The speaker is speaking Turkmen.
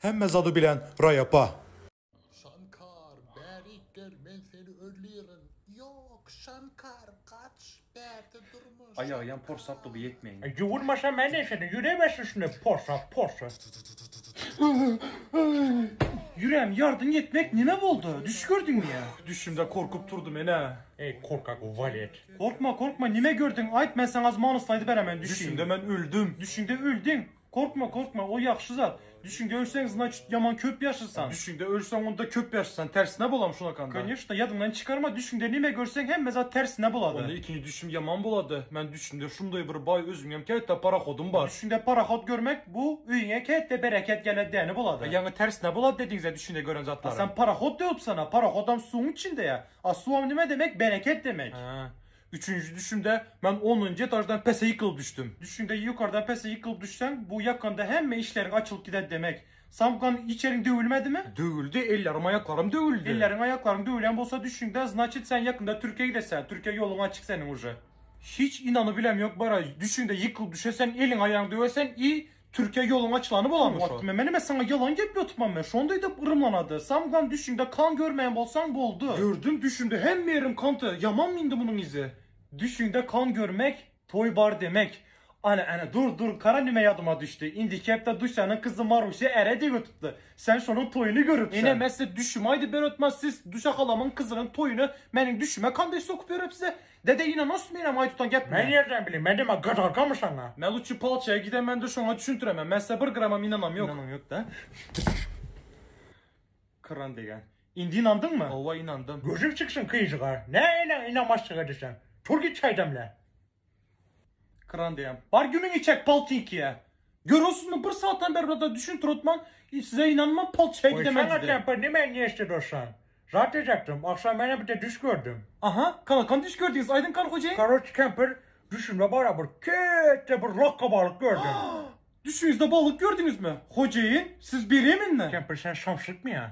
Hemme zady bilen Raýapa. Şankar, bärik gel, men seni öldirin. Ýok, Şankar, gaç, bärde durma, Aýagyam porsap duby ýetmeýin. Ýuwulmasa men eşeni ýürebeş üstüne porsap porsa. Ýüregim ýardyn ýetmek nime boldy? Düş gördüňmi ýa? Düşümde korkup turdum ene. Eý korkak walet. Korkma korkma nime gördüň aýt men saňa az manysyny aýdyberemen düşüň. Düşümde men öldüm. Düşüňde öldüň. Korkma korkma o ýagşy zat. Düşüňde ölseň znaçit ýaman köp ýaşasan. Düşüňde ölseň onda köp ýaşasan tersine bolam şunakanda. Konýeşna ýadyňdan çykarma düşüňde nime görseň hemme zat tersine bolady. Onda ikinji düşüm ýaman bolady. Men düşümde şundaý bir baý özüňem kätde parahodym bar. Düşüňde parahod görmek bu öýüňe kätde bereket geled däni bolady. Ýaňy tersine bolady dediňizä düşüňde gören zatlaryň. A sen parahod diýipsana parahodam suwuň içinde ýa. A suwam nime demek bereket demek. Üçünji düşümde men onunjy etaždan pese ýykylyp düşdüm. Düşüňde ýokardan pese ýykylyp düşseň, bu ýakynda hemme işleriň açylyp gider demek. Samkan içeriň döwülmedimi? Döwüldi, ellerim aýaklarym döwüldi. Elleriň aýaklaryň döwülen bolsa düşüňde znaçit sen ýakynda Türkiýe gidersen, Türkiýe ýoluň açyk seniň uje. Hiç inanybilem ýok bara düşüňde ýykylyp düşesen eliň aýagyň döwesen i Türkiýe ýoluň açylany bolamy şo? Men neme saňa ýalan gepli oturmam men şondaýda yrymlanady. Samgam düşüňde kan görmeýän bolsaň boldy. Gördüm düşümde hemme ýerim kanty ýamanmy indi munuň izi. Düşüňde kan görmek toý bar demek. Ana ana dur dur kara nime ýadyma düşdi. Indiki hepde Duşanyň kyzy Marusýa ere dege tutdy. Sen şonuň toýuny görüpsiň. Ene men size düşümi aýdyp berötmän siz Duşa halamyň kyzynyň toýuny meniň düşüme kanday sokup beröpsize. Dede ynanasmy menem aý tutan gepime. Men nirden bileyim men deme gadalgamy saňa. Men luçi palçaya gidemende şoňa düşüntiremen. Men size bir gramam ynanam ýok. Ynanam ýok da. Kran degen. Indi ynandyňmy? Hawa ynandym. Gözüň çyksyn kyjyga. Nä eneň ynanmazçyk edişen. Tur git çaýdam le. Kran diýen. Bar gümüňi çek palçinkiýe. Görürsizmi bir saatdan beri burada düşüntir otman. Size ynanmam palçaya gidemem Goýsana kempir nime niýeşdi dostan. Zat diýjekdim, agşam menem bir de düş gördüm. Aha, kanakan düş gördüňiz, aýdyň kan hojaýyn. Karoç kempir, düşümde bara bir ketde bir lokga balyk gördüm. Düşüňizde balyk gördüňizmi? Hojaýyn, siz bereminmi? Kempir sen şamşykmy ýa?